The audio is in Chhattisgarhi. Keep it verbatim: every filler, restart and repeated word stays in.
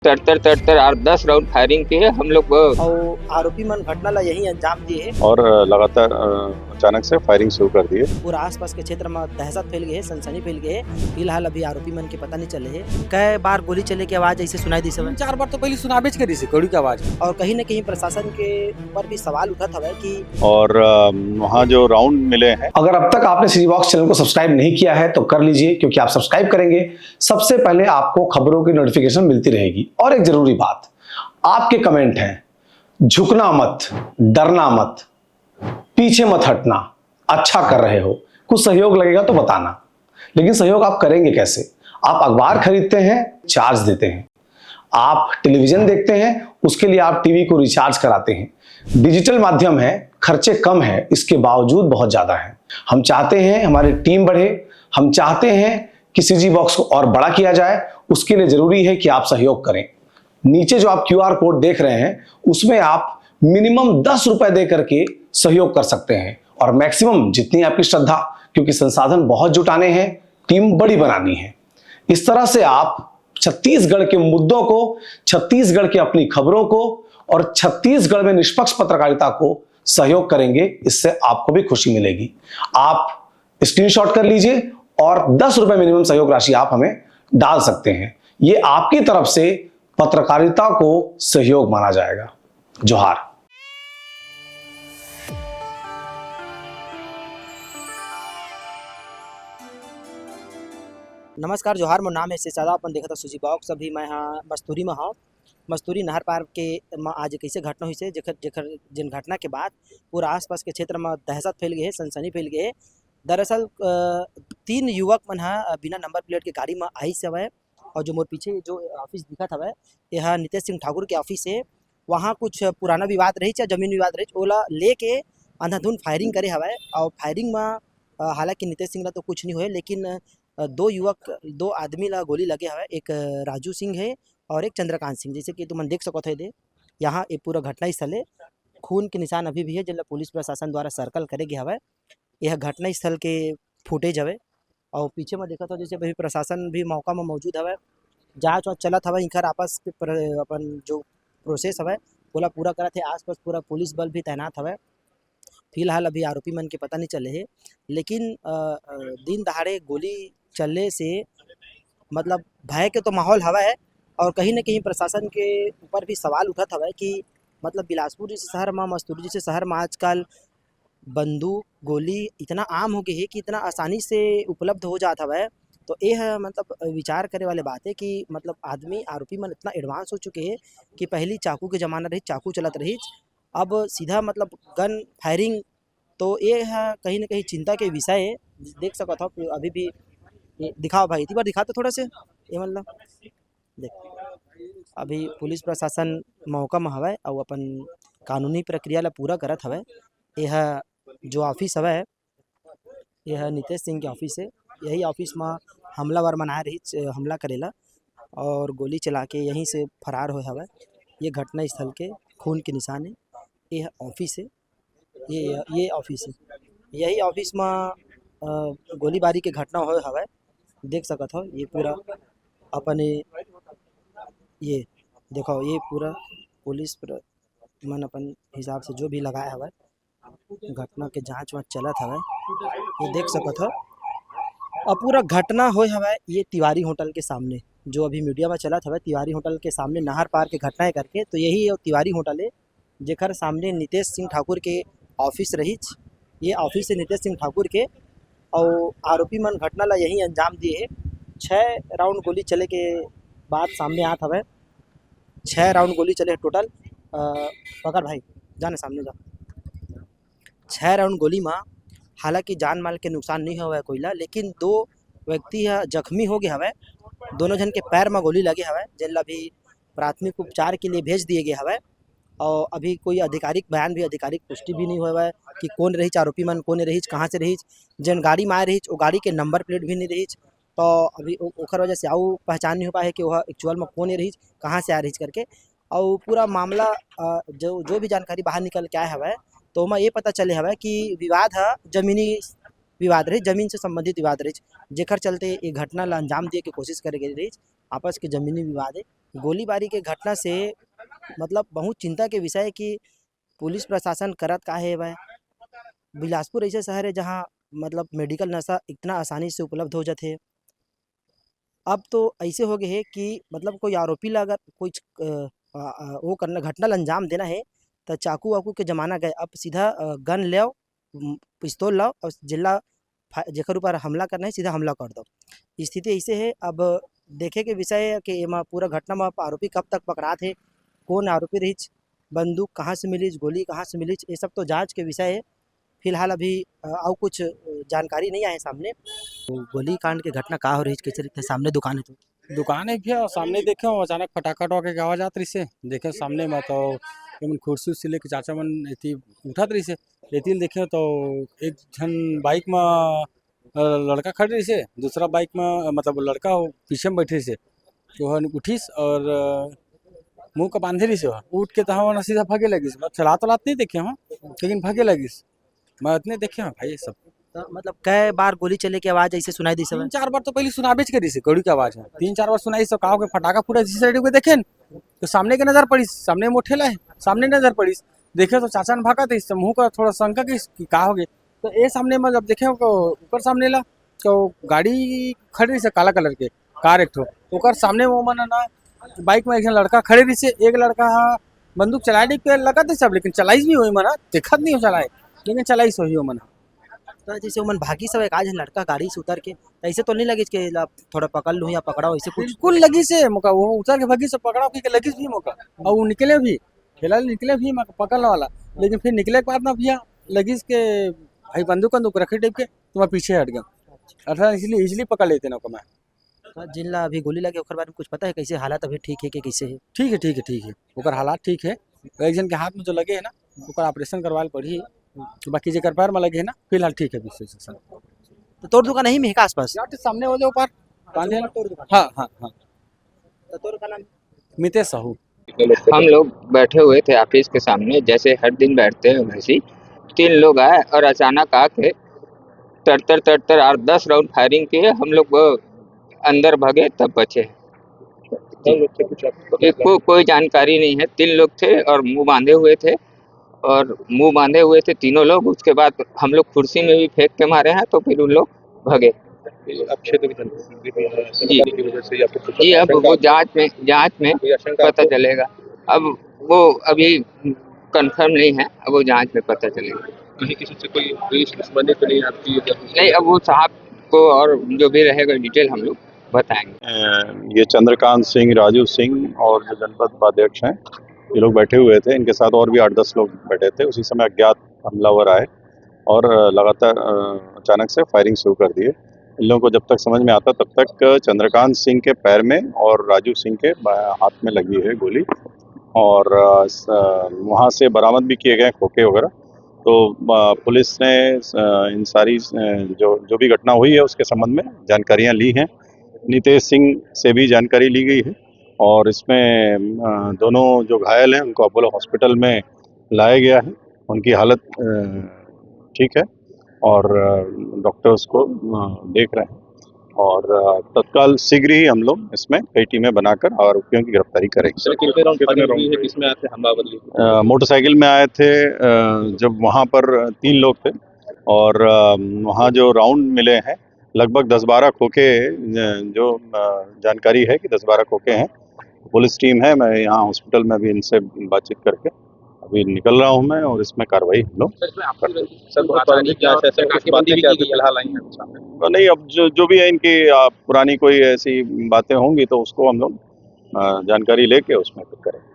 तर तर तर तर और दस राउंड फायरिंग किए हम लोग। अउ आरोपी मन घटना ला यही अंजाम दिए हे। और लगातार अ, अचानक से फायरिंग शुरू कर दी है। पूरा आसपास के क्षेत्र में दहशत फैल गए हे, सनसनी फैल गए हे। फिलहाल अभी आरोपी मन के पता नहीं चले हे। कई बार गोली चले के आवाज ऐसे सुनाई दी तीन चार बार तो पहले सुनाबेच करी से कड़ी के आवाज। और कहीं ना कहीं प्रशासन के ऊपर भी सवाल उठत हवै कि और अ, वहाँ जो राउंड मिले हैं। अगर अब तक आपने सीजी बॉक्स चैनल को सब्सक्राइब नहीं किया है तो कर लीजिए, क्योंकि आप सब्सक्राइब करेंगे सबसे पहले आपको खबरों की नोटिफिकेशन मिलती रहेगी। और एक जरूरी बात, आपके कमेंट हैं, झुकना मत, डरना मत, पीछे मत हटना, अच्छा कर रहे हो, कुछ सहयोग लगेगा तो बताना। लेकिन सहयोग आप करेंगे कैसे? आप अखबार खरीदते हैं, चार्ज देते हैं, आप टेलीविजन देखते हैं, उसके लिए आप टीवी को रिचार्ज कराते हैं। डिजिटल माध्यम है, खर्चे कम हैं, इसके बावजूद बहुत ज़्यादा हैं। हम चाहते हैं हमारी टीम बढ़े, हम चाहते हैं कि सीजी बॉक्स को और बड़ा किया जाए। उसके लिए ज़रूरी है कि आप सहयोग करें। नीचे जो आप क्यूआर कोड देख रहे हैं, उसमें आप मिनिमम दस रुपए दे करके सहयोग कर सकते हैं, और मैक्सिमम जितनी आपकी श्रद्धा, क्योंकि संसाधन बहुत जुटाने हैं, टीम बड़ी बनानी है। इस तरह से आप छत्तीसगढ़ के मुद्दों को, छत्तीसगढ़ की अपनी खबरों को और छत्तीसगढ़ में निष्पक्ष पत्रकारिता को सहयोग करेंगे। इससे आपको भी खुशी मिलेगी। आप स्क्रीनशॉट कर लीजिए और दस रुपए मिनिमम सहयोग राशि आप हमें डाल सकते हैं। ये आपकी तरफ से पत्रकारिता को सहयोग माना जाएगा। जोहार। नमस्कार, जोहार, मोर नाम है शेषादा, अपन देखत हव सूजी बॉक्स। अभी मैं हाँ मस्तूरी में हव। मस्तूरी नहर पार के म आज कैसे घटना हुई से, जेकर जेकर जिन घटना के बाद पूरा आसपास के क्षेत्र में दहशत फैल गए हे, सनसनी फैल गए हे। दरअसल अ, तीन युवक मन ह बिना नंबर प्लेट के गाड़ी में आइस हवय और जो मोर पीछे जो ऑफिस दिखत हवय, यह नितेश सिंह ठाकुर के ऑफिस हे। वहाँ कुछ पुराना विवाद रहिस या जमीन विवाद रहिस, ओला लेके अंधाधुंध फायरिंग करे हवय और फायरिंग में अ, हालांकि नितेश सिंह ला तो कुछ नहीं होए, लेकिन अ, दो युवक, दो आदमी ला गोली लगे हवय, एक अ, राजू सिंह है और एक चंद्रकांत सिंह। जैसे कि तुमन देख सकत हो, दे यहाँ ये पूरा घटना स्थल है, खून के निशान अभी भी है, जिनला पुलिस प्रशासन द्वारा सर्कल करे गए हवय। यह घटना स्थल के फुटेज हवय और पीछे में देखत हो, जैसे अभी प्रशासन भी मौका में मौजूद हवय, जांच वाच चलत हवय, इनकर आपस के प्र, अपन जो प्रोसेस हवय, ओला पूरा करत हे। आसपास पूरा पुलिस बल भी तैनात हवय। फिलहाल अभी आरोपी मन के पता नहीं चले हे, लेकिन अ, अ, दिन दहाड़े गोली चलने से मतलब भय के तो माहौल हवय है और कहीं ना कहीं प्रशासन के ऊपर भी सवाल उठत हवय कि मतलब बिलासपुर जैसे शहर में, मस्तूरी जैसे शहर में आजकल बंदूक, गोली इतना आम हो गए हे कि इतना आसानी से उपलब्ध हो जात हवय। तो ये ह मतलब विचार करे वाले बात है कि मतलब आदमी, आरोपी मन इतना एडवांस हो चुके हैं कि पहली चाकू के जमाना रही, चाकू चलत रही, अब सीधा मतलब गन फायरिंग। तो ये ह कहीं ना कहीं चिंता के विषय है। देख सकत हो अभी भी, ये दिखाओ भाई, एक बार दिखा तो थोड़ा से, ये मतलब देख, अभी पुलिस प्रशासन मौका में हवय अउ अपन कानूनी प्रक्रिया ला पूरा करत हवय। यह जो ऑफिस हवय, यह नितेश सिंह के ऑफिस है। यही ऑफिस में हमलावर मन आए रहिस, अ, हमला करेला और गोली चला के यहीं से फरार होए हवय। ये घटना स्थल के खून के निशान है। यह ऑफिस है, ये ये ऑफिस है। यही ऑफिस में अ, गोलीबारी के घटना होए हवय। देख सकत हो ये पूरा अपने, ये देखो, ये पूरा पुलिस प्र, मन अपन हिसाब से जो भी लगाए हवय, घटना के जांच वाच चलत हवय। ये देख सकत हो, अब पूरा घटना होए हवय ये तिवारी होटल के सामने, जो अभी मीडिया में चलत हवय, तिवारी होटल के सामने नहर पार के घटना है करके। तो यही वो तिवारी होटल है, जेकर सामने नितेश सिंह ठाकुर के ऑफिस रहिच। ये ऑफिस है नितेश सिंह ठाकुर के, और आरोपी मन घटना ला यही अंजाम दिए है। छः राउंड गोली चले के बात सामने आत हवय। छः राउंड गोली चले टोटल। अ, पकड़ भाई, जाने सामने जा। छः राउंड गोली में हालांकि जान माल के नुकसान नहीं होवय कोई ला, लेकिन दो व्यक्ति ह जख्मी हो गए हवय। दोनों झन के पैर में गोली लगे हवय, जेन ला भी प्राथमिक उपचार के लिए भेज दिए गए हवय। और अभी कोई आधिकारिक बयान भी, आधिकारिक पुष्टि भी नहीं होवय कि कौन रहिच आरोपी मन, कौन रहिच, कहाँ से रहिच। जेन गाड़ी में आए रहिच, वो गाड़ी के नंबर प्लेट भी नहीं रहिच। तो अभी ओ-, ओकर वजह से आऊ पहचान नहीं हो पाए कि वह एक्चुअल में कौन रहिच, कहाँ से आए रहिच करके। और पूरा मामला, अ, जो, जो भी जानकारी बाहर निकल के आए हवय, तो ओमा ये पता चले हवय कि विवाद ह जमीनी विवाद रहिच, जमीन से संबंधित विवाद रहिच, जेकर चलते ये घटना ला अंजाम दिए के कोशिश करे गए रहिच। आपस के जमीनी विवाद है, गोलीबारी के घटना से मतलब बहुत चिंता के विषय है कि पुलिस प्रशासन करत का हे भाई। बिलासपुर ऐसे शहर है जहाँ मतलब मेडिकल नशा इतना आसानी से उपलब्ध हो जाते। अब तो ऐसे हो गए है कि मतलब कोई आरोपी ला अगर कोई च- अ, अ, अ, वो करना, घटना ला अंजाम देना है, तो चाकू वाकू के जमाना गए। अब सीधा गन ले, पिस्तौल लाओ और जिला फा- जेकर ऊपर हमला करना है, सीधा हमला कर दो। स्थिति ऐसे है। अब देखे के विषय है कि एमा पूरा घटना में आरोपी कब तक पकड़ात है, कौन आरोपी रहिच, बंदूक कहाँ से मिलिच, गोली कहाँ से मिलिच, ये सब तो जांच के विषय है। फिलहाल अभी अ, अउ कुछ अ, जानकारी नहीं आए सामने। तो गोली कांड के घटना का हो रही, कैसे रहिथे? सामने दुकान है तो दुकान है भैया, सामने देखे हो अचानक फटाका टोका के आवाज आत रहिसे, देखे सामने में तो एमन कुर्सी उर्सी लेके चाचा मन एती उठत रहिसे, एती देखे तो एक झन बाइक में अ, लड़का खड़े रहिसे, दूसरा बाइक में मतलब लड़का पीछे में बैठे रहिसे, तो ओहन उठिस और अ, मुंह का बांधे रहिसे, ओह उठ के तहाँ वहाँ सीधा भागे लगिस। मतलब चला तो लात नहीं देखे हो, लेकिन भागे लगिस। मैं इतने देखे हो भाई ये सब। तो मतलब कै बार गोली चले के आवाज ऐसे सुनाई दी सब? तीन चार बार तो पहले सुनाबेच करिस गोली के आवाज है, तीन चार बार सुनाई सब, का हो के फटाका फूटा जिस साइड को देखे न, तो सामने के नजर पड़िस, सामने मोर ठेला है, सामने नजर पड़िस, देखे तो चाचा ने भागा था, इससे मुंह का थोड़ा शंका कि कि का हो गए। तो ये सामने में जब देखे तो ऊपर सामने ला तो गाड़ी खड़ी रहिसे काला कलर के कार एक ठो, ओकर सामने वो मन ना बाइक में एक झन लड़का खड़े रहिसे, एक लड़का हा बंदूक चलाए के लगा थे सब, लेकिन चलाइस नहीं होई मन हा, देखत नहीं हो चलाए, लेकिन चलाइस होई वो मन हा। तो जैसे ओमन भागी सब, एक आध झन लड़का गाड़ी से उतर के, तो ऐसे तो नहीं लगिस कि ला थोड़ा पकड़ लूँ या पकड़ाओ, ऐसे कुछ? बिल्कुल लगिसे मोका, वो उतर के भागी सब पकड़ाओ के लगिस भी मोका, और वो निकले भी, खेला निकले भी मोका पकड़ने वाला, लेकिन फिर निकले के बाद ना भैया लगिस के भाई बंदूक बंदूक रखे टाइप के, तो मैं पीछे हट गया। अर्थात इसलिए इसलिए पकड़ लेते ना ओका मैं। तो जिन ला अभी गोली लगे ओकर बारे में कुछ पता है, कैसे हालत अभी ठीक है कि कैसे है? ठीक है, ठीक है, ठीक है, ओकर हालात ठीक है। एक जन के हाथ में जो लगे है ना, ओकर ऑपरेशन करवाए पड़ी, बाकी जेकर पैर में लगे है ना, फिलहाल ठीक है अभी सिचुएशन। तो तोर दुकान यहीं में है का आसपास? यार, सामने वाले ऊपर। अच्छा, ऊपर तोर दुकान। हाँ, हाँ, हाँ। तो तोर का नाम? मितेश साहू। हम लोग बैठे हुए थे ऑफिस के सामने, जैसे हर दिन बैठते हैं वैसे ही। तीन लोग आए और अचानक आके तड़तड़ तड़तड़ आठ दस राउंड फायरिंग किए। हम लोग वो अंदर भागे तब बचे। कौन लोग थे, कुछ आपको पता ये चला? को, कोई जानकारी नहीं है। तीन लोग थे और मुंह बांधे हुए थे, और मुंह बांधे हुए थे तीनों लोग। उसके बाद हम लोग कुर्सी में भी फेंक के मारे हैं, तो फिर उन लोग भागे। ये आप क्षेत्र के धन-, जी। की वजह से या फिर कुछ जी, अब आशंका वो आपको? जांच में, जांच में कोई आशंका पता आपको? चलेगा। अब वो अभी कंफर्म नहीं है, अब वो जांच में पता चलेगा। कहीं किसी से कोई द्वेष दुश्मनी तो नहीं आपकी? नहीं, अब वो साहब को और जो भी रहेगा डिटेल हम लोग बताएंगे। अ, ये चंद्रकांत सिंह, राजू सिंह और जो जनपद उपाध्यक्ष हैं, ये लोग बैठे हुए थे। इनके साथ और भी आठ दस लोग बैठे थे। उसी समय अज्ञात हमलावर आए और लगातार, अ, अचानक से फायरिंग शुरू कर दिए। इन लोगों को जब तक समझ में आता, तब तक चंद्रकांत सिंह के पैर में और राजू सिंह के बा-, हाथ में लगी है गोली। और, अ, स-, अ, वहाँ से बरामद भी किए गए खोखे वगैरह। तो, अ, पुलिस ने, अ, इन सारी, अ, जो, जो भी घटना हुई है, उसके संबंध में जानकारियाँ ली हैं। नितेश सिंह से भी जानकारी ली गई है और इसमें, अ, दोनों जो घायल हैं, उनको अपोलो हॉस्पिटल में लाया गया है। उनकी हालत, अ, ठीक है और, अ, डॉक्टर्स को, अ, देख रहे हैं और, अ, तत्काल शीघ्र ही हम लोग इसमें कई टीमें बनाकर आरोपियों की गिरफ्तारी करेंगे। सर, कितने राउंड फायरिंग हुई है, किसमें आए थे हमलावर? अ, मोटरसाइकिल में आए थे, अ, जब वहाँ पर तीन लोग थे और, अ, वहाँ जो राउंड मिले हैं, लगभग दस बारह खोखे, अ, जो, अ, जानकारी है कि दस बारह खोखे हैं। पुलिस टीम है, मैं यहाँ हॉस्पिटल में अभी इनसे बातचीत करके अभी निकल रहा हूँ मैं और इसमें कार्रवाई हम लोग सर, इसमें आपसी रंजिश सर, बहुत प्रारंभिक जांच है, सर, कुछ बातें क्या अभी फिलहाल आई हैं सामने? नहीं, अब जो, जो भी है इनकी, आ, पुरानी कोई ऐसी बातें होंगी तो उसको हम लोग, आ, जानकारी लेके उसमें फिर करेंगे।